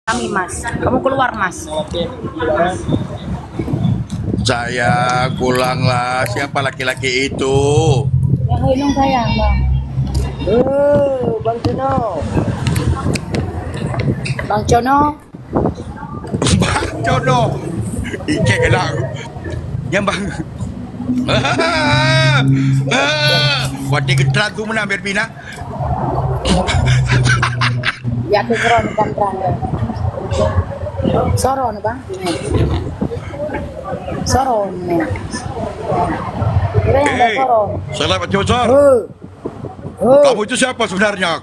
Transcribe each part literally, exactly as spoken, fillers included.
Kami, Mas. Kamu keluar, Mas. Sayang, pulanglah. Siapa laki-laki itu? Yang Gunung sayang, Bang. Oh, Bang Cono. Bang Cono. Bang Cono. Icek lah. Nyang Bang. Wati geutrat tu meunan biar pinah. Ya, aku keron bukan terang. Soron, Bang. Soron. Kira yang ada Hei, soron. Salah baca besar. Hei. Hei. Kamu itu siapa sebenarnya?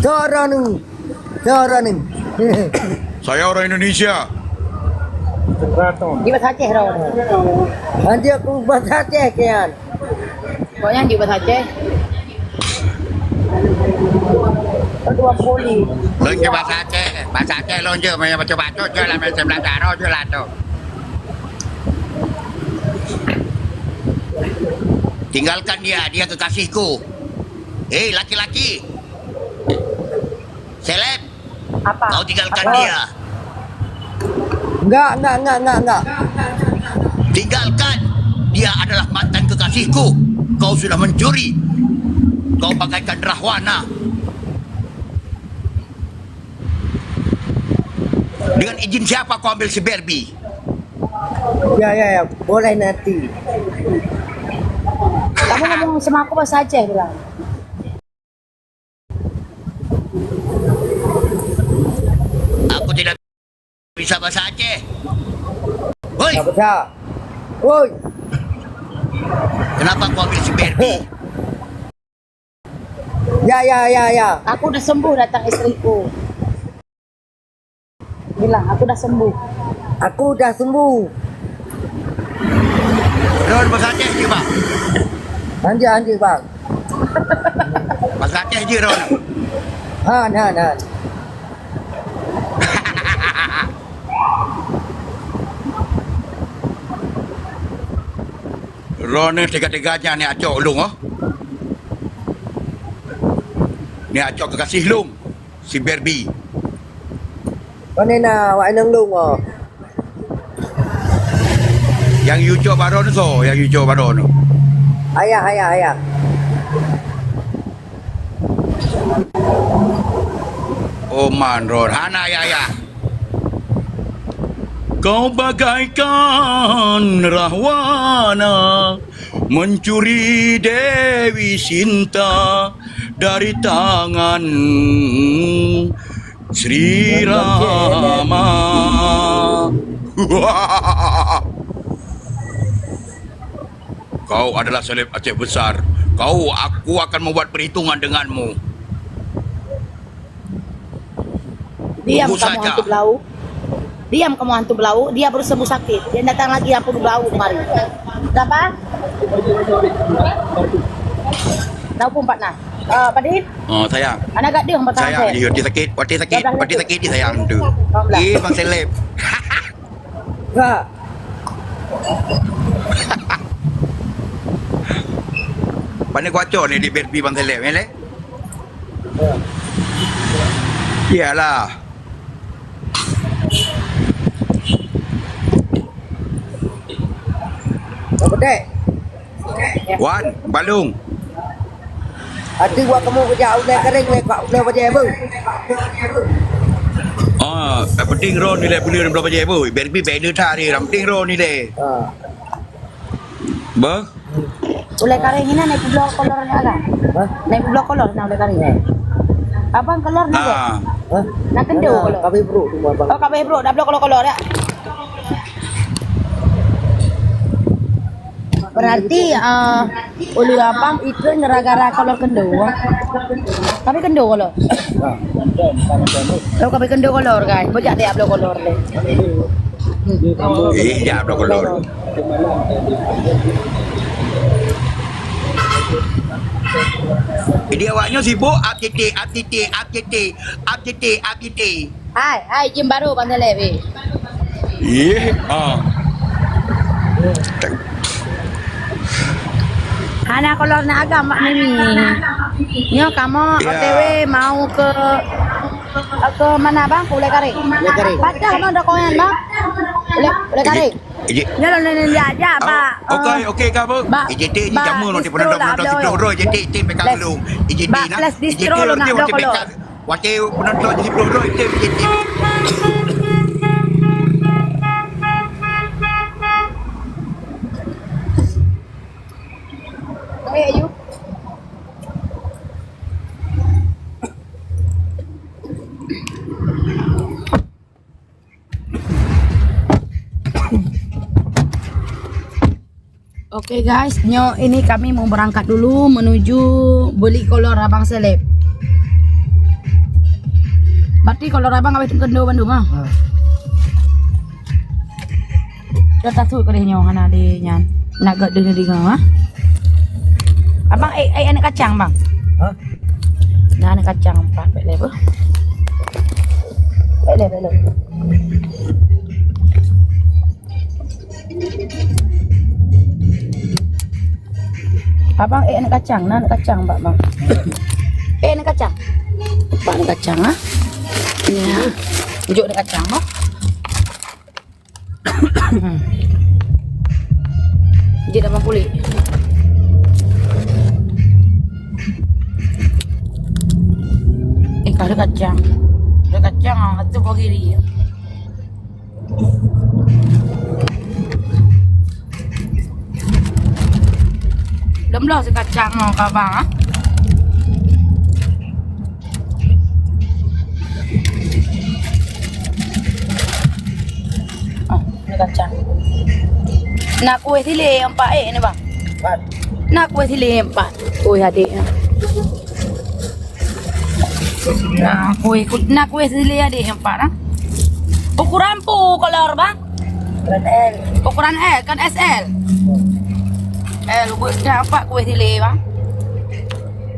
Soron. Soron. Saya orang Indonesia. Di bahasa Aceh, Ron. Nanti aku bahasa Aceh, kian. Pokoknya di bahasa Aceh. Kedua poli. Lôn ke bahasa Aceh. Bahasa Aceh lôn je, main baca-baca je lah, main sebelah daro je lah tu. Tinggalkan dia, dia kekasihku. Hei, laki-laki. Seleb. Apa? Kau tinggalkan Apa? dia. Enggak, enggak, enggak, enggak, enggak. Tinggalkan. Dia adalah mantan kekasihku. Kau sudah mencuri. Kau bagaikan Rahwana. Dengan izin siapa kau ambil si Barbie? Ya, ya, ya. Boleh nanti. Kamu ngomong sama aku bahasa Aceh bilang. Aku tidak bisa bahasa Aceh. Woi, Tak bisa. Woi. Kenapa kau ambil si Barbie? Ya, ya, ya, ya. Aku dah sembuh datang istriku. Bilang, aku dah sembuh. Aku dah sembuh. Ron bahasa Aceh je, Bang. Anjir, anjir, Bang. Bahasa Aceh je, Ron. Han, han, han. Ron ni tega-tega nya ni acok lung, oh. Ni acok kekasih lung. Si Barbie. Pane na awak inong lôn, oh? Nyang yucok baron so, nyang yucok baron. Ayah, ayah, ayah. Oh, man, Ron. Hana ayah, ayah. Kau bagaikan Rahwana mencuri Dewi Sinta dari tangan Sri Rama. Kau adalah seleb Aceh besar. Kau, aku akan membuat perhitungan denganmu. Diam kamu, hantu belau. Diam kamu, hantu belau. Dia baru sembuh sakit. Dia datang lagi, hantu belau kemari. Kenapa? Tahu pun empat nah. Ah, Padin? Oh, sayang. Anak gak dia empat Sayang, sakit. Wati sakit, wati sakit, wati sakit di sayang tu. Ih, bang seleb. Pak. Pane kuaco ni di Barbie bang seleb, ya, le? Iyalah. Apa dek? Wan, balung. Ati buat kamu kerja ulai kering, ulai, ulai bajai apa? Ah, yang penting Ron nilai beli enam belas bajai apa? Barbie beda tak hari, yang penting Ron nilai. Ah. Bah? Ulai kering ni naik blow kolor ni ada. Hah? Naik blow kolor ni ulai kering. Ya. Abang kolor ni. Ah. Hah? Nak kendo kolor. Kami bro tu abang. Oh, kami bro dah blow kolor-kolor ya. Berarti, ah, ulu abang itu gara-gara kolor kendo. Tapi kendo kolor. Kalau kami kendo kolor kan, bejak dia blow kolor deh. Eh, ya blow kolor. Jadi awaknya sibuk up titik, up titik, up titik, up titik, up titik. Hai, hai, jim baru Bang Saleh, weh. Ih, ah. Hana kolor na agam Mak Mimi. Nyoe kamoe Ya. O T W mau ke Ke mana, Bang? Ulèe Kareng. Ulèe Kareng. Padah, Bang, dokongan, Bang. Ulèe, Ulèe Kareng. Ijik. Nyoe lôn lôn diajak, Bang. Okey, okey, ka, Bu? Bang, ijik tik, ijik jamu, nanti penonton, penonton, siploh droe, ijik tik, tik, pegang dulu. Ijik tik, nah. Ijik tik, nanti, nanti pegang. Watèe penonton, siploh droe, ijik tik, ijik tik. Eh, ayu. Oke guys, nyoe ini kami mau berangkat dulu menuju beli kolor Abang Seleb. Berarti kolor Abang habis kendo bandum, ah? Ah. Dah tasut keu nyoe hana di nyan. Nak gak deh di ngah. Abang, eh, eh, aneuk kacang, Bang. Hah? Nah, aneuk kacang empat, pek lé, Bu. Pek lé, pek lé. Abang, eh, aneuk kacang, nah, aneuk kacang, Bang, Bang. Eh, aneuk kacang. Bang, aneuk kacang, ah. Ya. Juk aneuk kacang, Bang. Jeuet abang puléh. Eh, ka lheueh kacang. Lheueh kacang, ah, tu bagi dia. Lom bloe sikacang ngon kabang, ah. Oh, ni kacang. Na kueh silée empat, eh, ni, bang. Empat. Na kueh silée empat. Kueh adek, ya. Na kueh, na kueh silée adek empat, ah. Ukuran peue kolor, bang? Ukuran L. Ukuran L, kan S L. L, buet dah empat kueh silée, bang.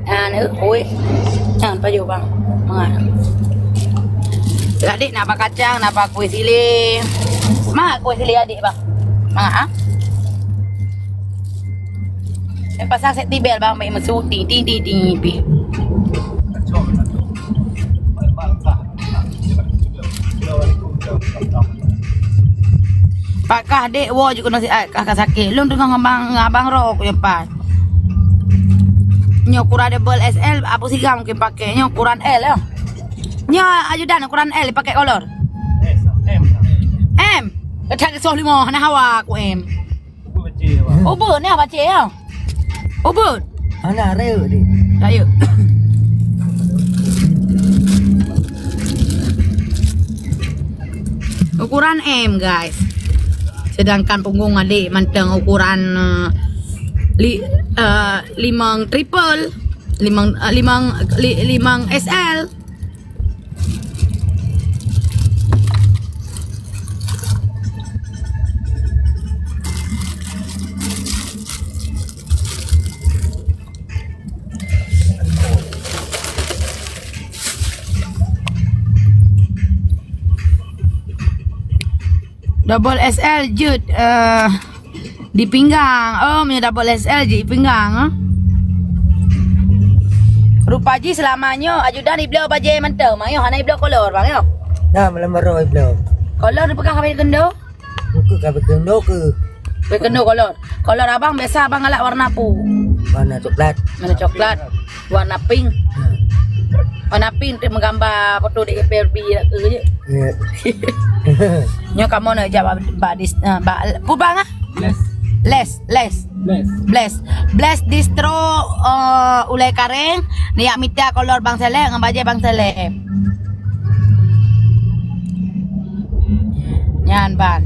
Nyan, eh, kueh. Nyan, pajoh, bang. Mangat. Adek na ba kacang, na ba kueh silée. Mangat kueh silée adek, bang. Mangat, ah. Pasang safety belt, bang, baik meusu, ting, ting, ting, ting, pih. Pat kah dek woe ju keunoe siat, kah ka sakét. Lôn teungoh ngon abang, ngon abang Ro ku nyoe pat. Nyoe ukuran double S L, Abu Siga mungkin pakai. Nyoe ukuran L, ya. Nyoe ajudan ukuran L pakai kolor. M. Ka that soh lima, hana hawa ku M. Ubeuet ni, Abang Cik, ya? Ubeuet. Hana, rayeuk deh. Rayeuk. Ukuran M, guys. Sedangkan punggong adek mantong ukuran, eh, li-, eh, limong triple, limong, eh, limong, li-, limong S L. Double S L jeuet, eh, di pinggang. Oh, meunyoe double S L jeuet di pinggang, eh. Rupa jih seulama nyoe ajudan ibloe bajée mantong, bang, nyoe hana ibloe kolor, bang, nyoe. Nah, malam baroe ibloe. Kolor dipeugah habéh keundo? Bukan habéh keundo keuh. Habéh keundo kolor. Kolor abang biasa abang galak warna peue? Warna coklat. Warna coklat. Warna pink. Hmm. Warna pink tu meugambar foto dek P L B lah tu je. Ya. Nyoe kamoe nak jak bak, bak dis-, ah, bak, peue bang ah? Bless. Les, les. Bless. Bless. Bless Distro, eh, Ulèe Kareng, neujak mita kolor Bang Seleb ngon bajèe Bang Seleb. Nyan ban.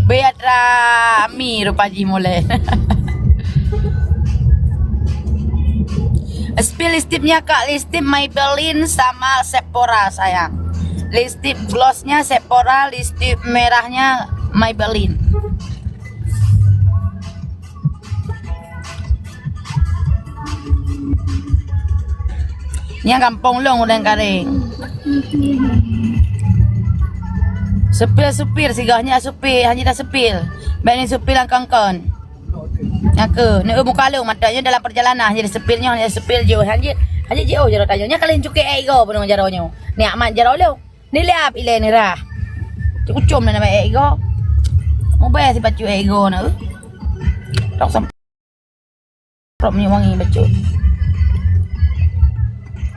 Bèk rami rupa jih mulai. Spill lipstiknya, Kak, lipstik Maybelline sama Sephora, sayang. Lipstik glossnya Sephora, lipstik merahnya Maybelline. Nyan gampông lôn Ulèe Kareng. Spill, spill, sigoe nyan spill, hana dah spill. Bèk ni spill angkon-angkon. Nyan keuh, neu muka lôn mantong nyoe dalam perjalanan, jadi spill nyoe, jadi spill jih, hana jeuet. Aja jiôh jaroe tanyoe. Nyan ka lheueh cukée ék igoe bunoe jaroe nyoe. Ni amat jaroe lôn. Ni lé ap ilée ni rah. Cuk ucom na nama ék igoe. Mubaya sipat cuk ék igoe na. Tak sam. Prop minyeuk wangi bacut.